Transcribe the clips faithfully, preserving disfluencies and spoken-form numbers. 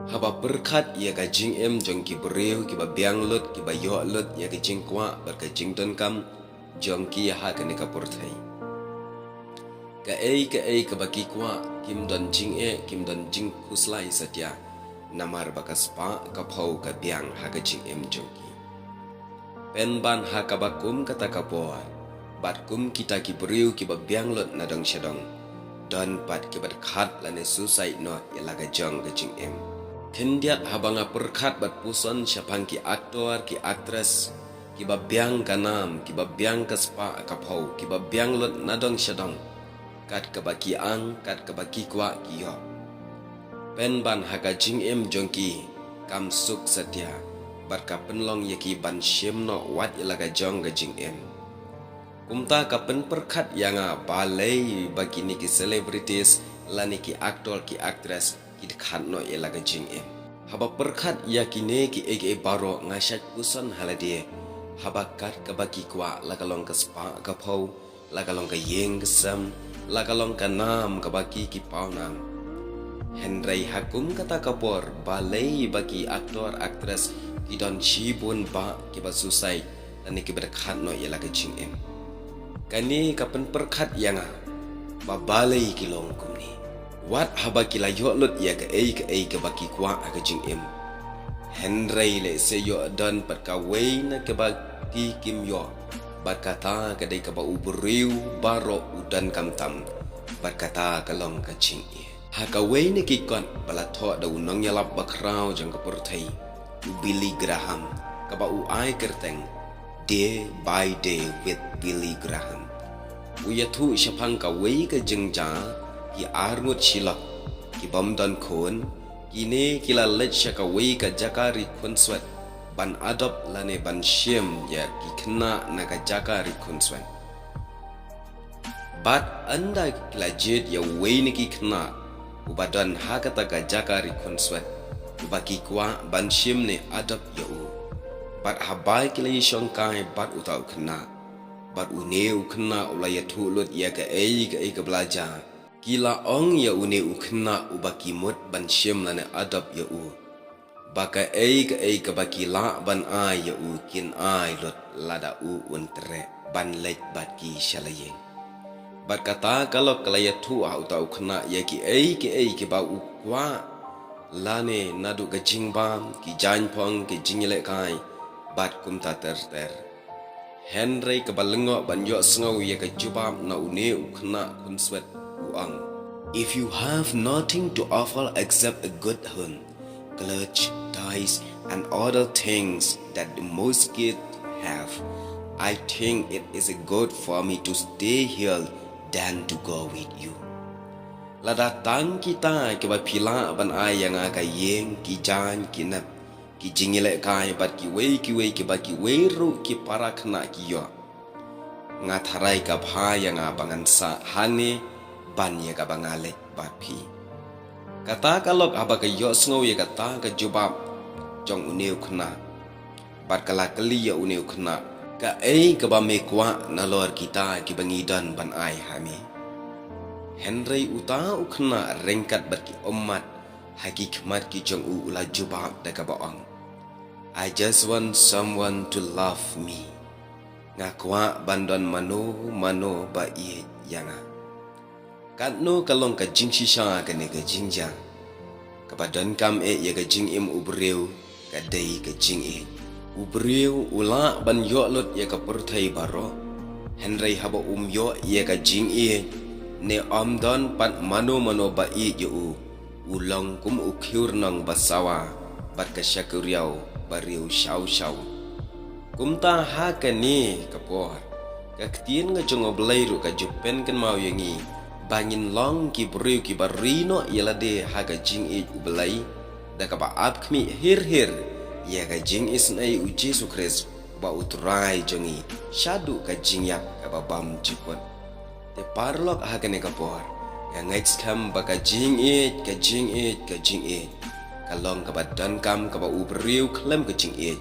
Haba pyrkhat ïa ka jingim jong ki briew kiba biang lut, kiba ïoh lut ïa ka jingkwah bad ka jingdonkam jong ki ha kane ka pyrthei. Kaei kaei kaba ki kwah kim don jingeh, kim don jingkhuslai satia, namar ba ka spah ka phew ka biang ha ka jingim jong ki. Pynban ha kaba kum kata ka por, bad kum kita ki briew kiba biang lut na dong sha dong, don pat kiba dkhat lane suicide noh ïa la ka jong ka jingim. Khyndiat haba nga pyrkhat bad puson shaphang ki actor, ki actress, kiba biang ka nam, kiba biang ka spah ka phew, kiba biang lut na dong sha dong, kat kaba ki ang, kat kaba ki kwah ki ïoh. Pynban ha ka jingim jong ki kam suk satia, bad ka pynlong ïa ki ban shim noh wat ïa la ka jong ka jingim. Kumta ka pynpyrkhat ïa nga balei ba kine ki celebrities lane ki actor, ki actress ki dkhat noh ïa la ka jingim. Haba pyrkhat ïa kine kiei kiei baroh nga shait puson ha lade, haba kat kaba ki kwah la ka long ka spah ka phew, la ka long ka ïing ka sem, la ka long ka nam kaba ki ki paw nam. Hynrei ha kum kata ka por balei ba ki actor, actress ki don shibun bah kiba suicide lane kiba dkhat noh ïa la ka jingim. Kane ka pynpyrkhat ïa nga ba balei ki long kumne. Wat haba ki la ïoh lut ïa kaei kaei kaba ki kwah ha ka jingim, hynrei lehse ïoh don pat kawei na kaba ki kim ïoh, bad kata ka dei kaba u briew baroh u donkam tam, bad kata ka long ka jingeh. Ha kawei na ki kot ba la thoh da u nongïalap bakhraw jong ka pyrthei, u Billy Graham, kaba u ai kyrteng Day by Day with Billy Graham, u ïathuh shaphang kawei ka jingjia, ki arngut shilok kibym don khun, kine ki la leit sha kawei ka jaka ri khunswet ban adopt lane ban shim ïa ki khynnah na ka jaka ri khunswet. Bad ynda ki la jied ïa uwei na ki khynnah uba don ha kata ka jaka ri khunswet, uba ki kwah ban shim ne adopt ïa u, bad haba ki la ïashongkai bad uta u khynnah, bad une u khynnah u la ïathuh lut ïa kaei kaei kaba la jia, ki la ong ïa une u khynnah uba ki mut ban shim lane adopt ïa u, ba kaei kaei kaba ki lah ban ai ïa u kin ai lut lada u un treh ban leit bad ki sha la ïing. Bad kata ka lok ka la ïathuh ha uta u khynnah ïa kiei kiei kiba u kwah, lane naduh ka jingbam, ki jaiñphong, ki jingïalehkai, bad kumta ter ter. Hynrei kaba lyngngoh ban ïohsngew ïa ka jubab na une u khynnah khunswet u ong, "If you have nothing to offer except a good home, clothes, toys, and other things that the most kids have, I think it is good for me to stay here than to go with you." Lada tang kita kiba phi lah ban ai ïa nga ka ïing, ki jaiñ, ki nep, ki jingïalehkai bad kiwei kiwei kiba kiwei ruh ki para khynnah ki ïoh, nga tharai ka bha ïa nga ba ngan sah hangne ban ïa kaba nga leit bad phi. Kata ka lok haba ka ïohsngew ïa kata ka jubab jong une u khynnah, bad ka la kylli ïa une u khynnah, "Kaei kaba me kwah nalor kita kiba ngi don ban ai ha me?" Hynrei uta u khynnah ryngkat bad ki ummat ha ki khmat ki jong u u la jubab da kaba ong, "I just want someone to love me." Nga kwah ban don mano mano ba ïeit ïa nga. Katno ka long ka jingshisha kane ka jingjia. Kaba donkam eh ïa ka jingim u briew ka dei ka jingïeit. U briew u lah ban ïoh lut ïa ka pyrthei baroh, hynrei haba um ïoh ïa ka jingïeit, ne um don pat mano mano ba ïeit ïa u, u long kum u khiew rnong ba sawa bad ka shakuriaw ba riew shaw shaw. Kumta ha kane ka por, ka ktien ka jong U Blei ruh ka ju pynkynmaw ïa ngi ba ngin long ki briew kiba ri noh ïa lade ha ka jingïeit U Blei, da kaba ap khmih hir hir ïa ka jingisynei U Jisu Khrist ba U Trai jong ngi, shaduh ka jingïap kaba bymjukut. Te paralok ha kane ka por, nga ngeit skhem ba ka jingïeit, ka jingïeit, ka jingïeit ka long kaba donkam, kaba u briew khlem ka jingïeit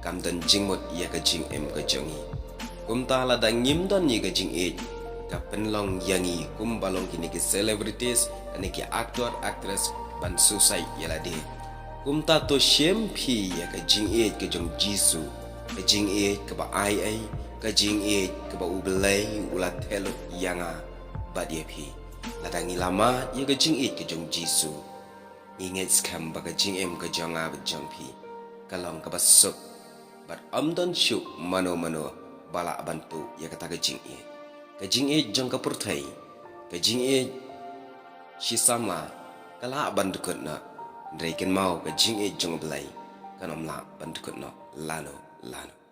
kam don jingmut ïa ka jingim ka jong ngi. Kumta lada ngim don ïa ka jingïeit, ka pynlong ïa ngi kumba long kine ki celebrities, kine ki actor, actress ban suicide ïa lade. Kumta to shem phi ïa ka jingïeit ka jong Jisu, ka jingïeit kaba ai ei, ka jingïeit kaba U Blei u la theh lut ïa nga bad ïa phi. Lada ngi la mad ïa ka jingïeit ka jong Jisu, ngi ngeit skhem ba ka jingim ka jong nga bad jong phi ka long kaba suk, bad ym don shuh mano mano ba lah ban tuh ïa kata ka jingïeit. Ka jingïeit jong ka pyrthei, ka jingïeit shi samla, ka lah ban dkut noh, hynrei kynmaw ka jingïeit jong U Blei kan ym lah ban dkut noh lano lano.